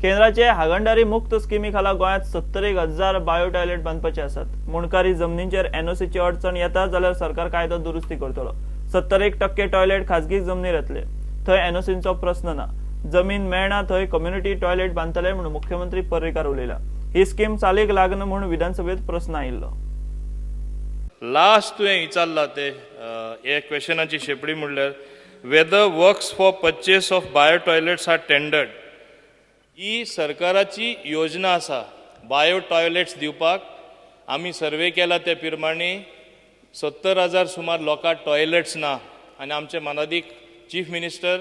केंद्राचे हागणदारी मुक्त स्किमी खाला गोंयांत 71,000 बायो टॉयलेट बांदपाचे आसात. मुंडकारी जमनींचेर एनओसीची अडचण येता जाल्यार सरकार कायदो दुरुस्ती करतलो. 71% टॉयलेट खाजगी जमनीर येतले, थंय एनओसीचो प्रस्न ना. जमीन मेळना थंय कम्युनिटी टॉयलेट बांदतले म्हूण मुख्यमंत्री पर्रीकार उलयला. ही स्कीम चालीक लागना म्हूण विधानसभेत प्रस्न आयिल्लो. लास्ट तुवें विचारला ते हे क्वेश्चनाची शेपडी म्हणल्यार whether works for purchase of bio toilets are tendered. ही सरकाराची योजना आसा बायो टॉयलेट्स दिवपाक. आमी सर्वे केला ते प्रमाणे 70,000 सुमार लोकांक टॉयलेट्स ना आनी आमचे मानादीक चीफ मिनिस्टर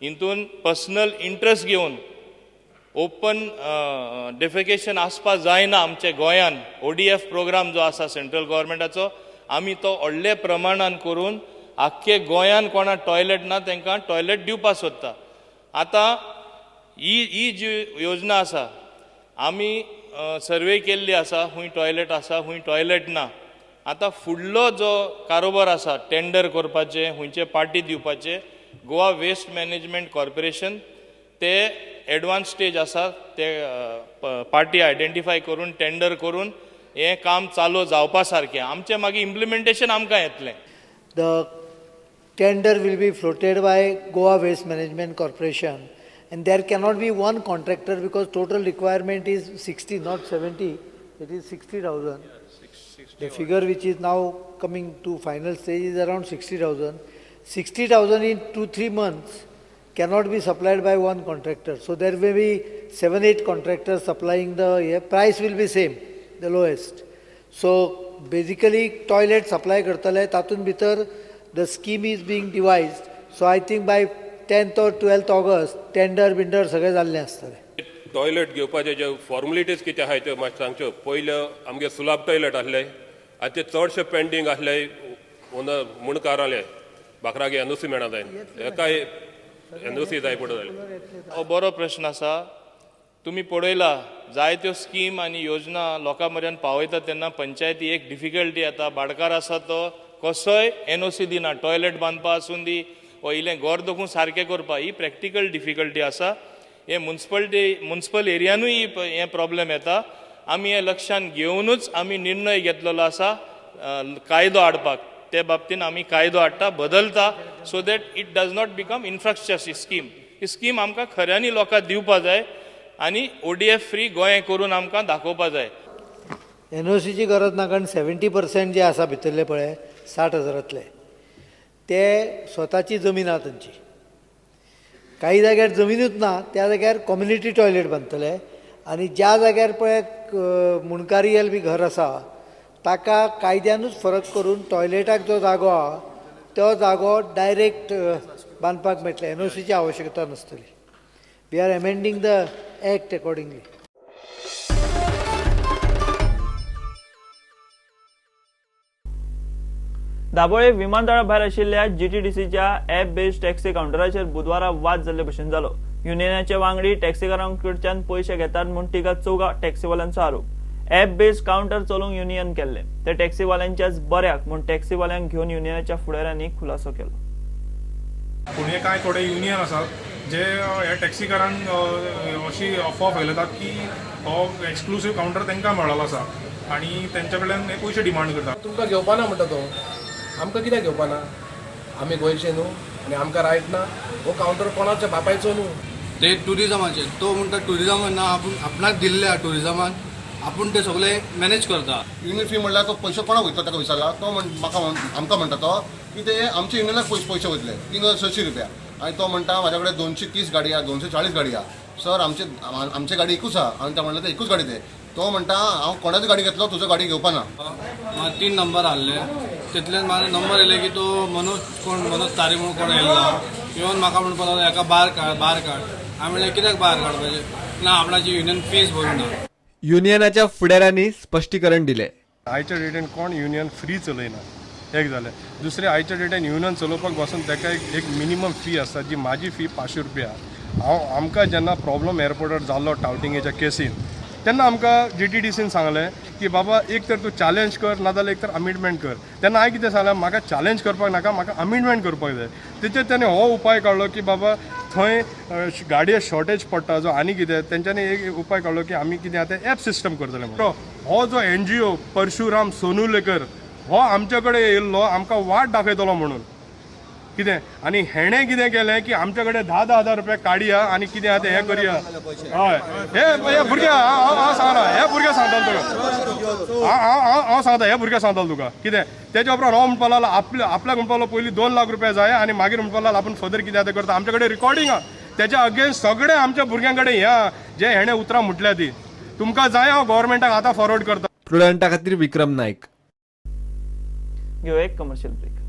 हितून पर्सनल इंट्रस्ट घेवन ओपन डेफिकेशन आसपा जायना आमच्या गोंयान. ODF programme जो आसा सेंट्रल गव्हर्मेंटाचो आमी तो व्हडले प्रमाणान करून आख्खे गोंयान कोणा टॉयलेट ना तांकां टॉयलेट दिवपाक सोदता. आतां ही जी योजना आसा आमी सर्वे केल्ली आसा, खूंय टॉयलेट आसा खूंय टॉयलेट ना. आतां फुडलो जो कारोबार आसा टेंडर करपाचें, खुंयचे पार्टी दिवपाचें, गोवा वेस्ट मॅनेजमेंट कॉर्पोरेशन ते एडवान्स स्टेज आसा, ते पार्टी आयडेंटिफाय करून टेंडर करून हें काम चालू जावपा सारकें. आमचें मागीर इम्प्लिमेंटेशन आमकां येतलें. The tender will be floated by Goa Waste Management Corporation and there cannot be one contractor because total requirement is 60, not 70, it is 60,000. The figure which is now coming to final stage is around 60,000. 60,000 in 2-3 months cannot be supplied by one contractor. So there may be 7-8 contractors supplying the price will be same, the lowest. So basically toilet supply kartale, tatun bhitar the scheme is being devised. So I think by 10th or 12th August tender binder सगळे जाल्ले आसतले. Toilet घेवपाचे जे formalities कितें आहाय त्यो मातशें सांगच्यो. पयले आमगे सुलाब टॉयलेट आसले आनी ते चडशे पेंडींग आसले मुंडकाराले बाकरागे एनओसी मेळना जाय, एकाय एनओसी जाय पडटा जालें. हो बरो प्रश्न आसा. तुमी पळयला जायत्यो स्कीम आनी योजना लोकां मेरेन पावयता तेन्ना पंचायती एक डिफिकल्टी येता. भाटकार आसा तो कसोय एनओसी दिना, टॉयलेट बांदपा आसूं दी वा इल्लें घर दखून सारकें करपा, ही प्रॅक्टिकल डिफिकल्टी आसा. हे मुन्सिपल एरियानूय हें प्रॉब्लेम येता. आमी हें लक्षान घेवनूच आमी निर्णय घेतलेलो आसा कायदो हाडपाक. ते बाबतीन आमी कायदो हाडटा, बदलता, so that it does not become infrastructure scheme. He scheme आमकां खऱ्यांनी लोकांक दिवपा जाय आनी ODF free गोंय करून आमकां दाखोवपा जाय. एनओसीची गरज ना, कारण 70% जे आसा भितरले पळय 60,000 ते स्वताची जमीन आहा तांची. काही जाग्यार जमिनूच ना त्या जाग्यार कम्युनिटी टॉयलेट बांदतले आनी ज्या जाग्यार पळय मुंडकारियल बी घर आसा ताका कायद्यानूच फरक करून टॉयलेटाक जो जागो आहा तो जागो डायरेक्ट बांदपाक मेळटले, एनओसीची आवश्यकता नासतली. We are amending the act accordingly. Dabolim विमानतळा भायर आशिल्ल्या जीटीडीसीच्या ॲप बेस्ड टॅक्सी कावंटराचेर बुधवारा वाद जाल्ले भशेन जालो. युनियनाचे वांगडी टॅक्सीकारांकडच्यान पयशे घेतात म्हूण टिका चौगा टॅक्सीवाल्यांचो आरोप. ॲप बेस्ड कावंटर चलोवंक युनियन केल्ले ते टॅक्सीवाल्यांच्याच बऱ्याक म्हूण टॅक्सीवाल्यांक घेवन युनियनाच्या फुडाऱ्यांनी खुलासो केलो. पूण हे कांय थोडे युनियन आसात जे ह्या टॅक्सीकारांक अशी अफवा फैलयतात की हो एक्सक्लुसीव कावंटर तांकां मेळ्ळो आसा आनी तेंच्या कडल्यान हे पयशे डिमांड करतात. तुमकां घेवपा ना म्हणटा तो, आमकां कित्याक घेवपा ना? आमी गोंयचे न्हू आनी आमकां रायट ना. हो कावंटर कोणाच्या बापायचो न्हू. ते ट्युरिजमाचेर तो म्हणटा ट्युरिजमान ना, आपूण आपणाक दिल्ले आहा ट्युरिजमान, आपूण ते सगळे मॅनेज करता. युनियन फी म्हणल्यार तो पयशे कोणाक वयतलो ताका विचारला, तो म्हाका आमकां म्हणटा तो की ते आमच्या युनियनाक पयशे वयतले 386 रुपया. आनी तो म्हणटा म्हाज्या कडेन 230 गाडी आहा, 240 गाडी आहा. सर आमचे गाडी एकूच आहा. आनी ते म्हणलें ते एकूच गाडी ते. तो म्हणटा हांव कोणाची गाडी घेतलो, तुजो गाडी घेवपा ना. 3 नंबर हाडले, तितल्यान म्हाका नंबर येयले की तो मनोज कोण मनोज तारी म्हणून कोण येयलो येवन म्हाका म्हणपाक लागलो हेका भायर काड, भायर काड. हांवें म्हणलें कित्याक भायर काडपाचें ना, आपणाची युनियन फीस भरूंक ना. युनियनाच्या फुडाऱ्यांनी स्पश्टीकरण दिले. आयच्या डेटीन कोण युनियन फ्री चलयना, एक जालें. दुसरें आयच्या डेटीन युनियन चलोवपाक बसून ताका एक मिनिमम फी आसता, जी म्हाजी फी 500 रुपया. हांव आमकां जेन्ना प्रॉब्लम एअरपोर्टार जाल्लो टावटिंगेच्या केसीन तेन्ना आमकां जीटीडीसीन सांगलें की बाबा एक तर तूं चॅलेंज कर, नाजाल्यार एक तर अमेंडमेंट कर. तेन्ना हांवें कितें सांगलें, म्हाका चॅलेंज करपाक नाका, म्हाका अमेंडमेंट करपाक जाय. तेचेर तेणें हो उपाय काडलो की बाबा थंय गाडये शॉर्टेज पडटा जो आनी कितें तेंच्यांनी एक उपाय काडलो की आमी कितें आतां एप सिस्टम करतले म्हणून. हो जो NGO Parshuram Sonulekar हो आमचे कडेन येयल्लो आमकां वाट दाखयतलो म्हणून कितें, आनी हेणें कितें केलें की आमचे कडेन 10-10 हजार रुपया काडया आनी कितें आहा तें हें करया. हय, हे भुरग्या हांव सांगना, हे भुरगे सांगतालो तुका, हांव हांव सांगता, हे भुरगे सांगतालो तुका कितें. तेच्या उपरांत हो म्हणपाक लागलो आपल्याक म्हणपाक लागलो पयलीं 2 लाख रुपया जाय आनी मागीर म्हणपाक लागलो आपूण फर्दर कितें आतां करता. आमचे कडेन रिकॉर्डिंग आहा तेच्या अगेन्स्ट, सगळे आमच्या भुरग्यां कडेन ह्या जे हेणें उतरां म्हटल्या ती तुमकां जाय हांव गव्हर्मेंटाक आतां फॉरवर्ड करता. प्रुडंटा खातीर विक्रम नायक. घेवया एक कमर्शियल ब्रेक.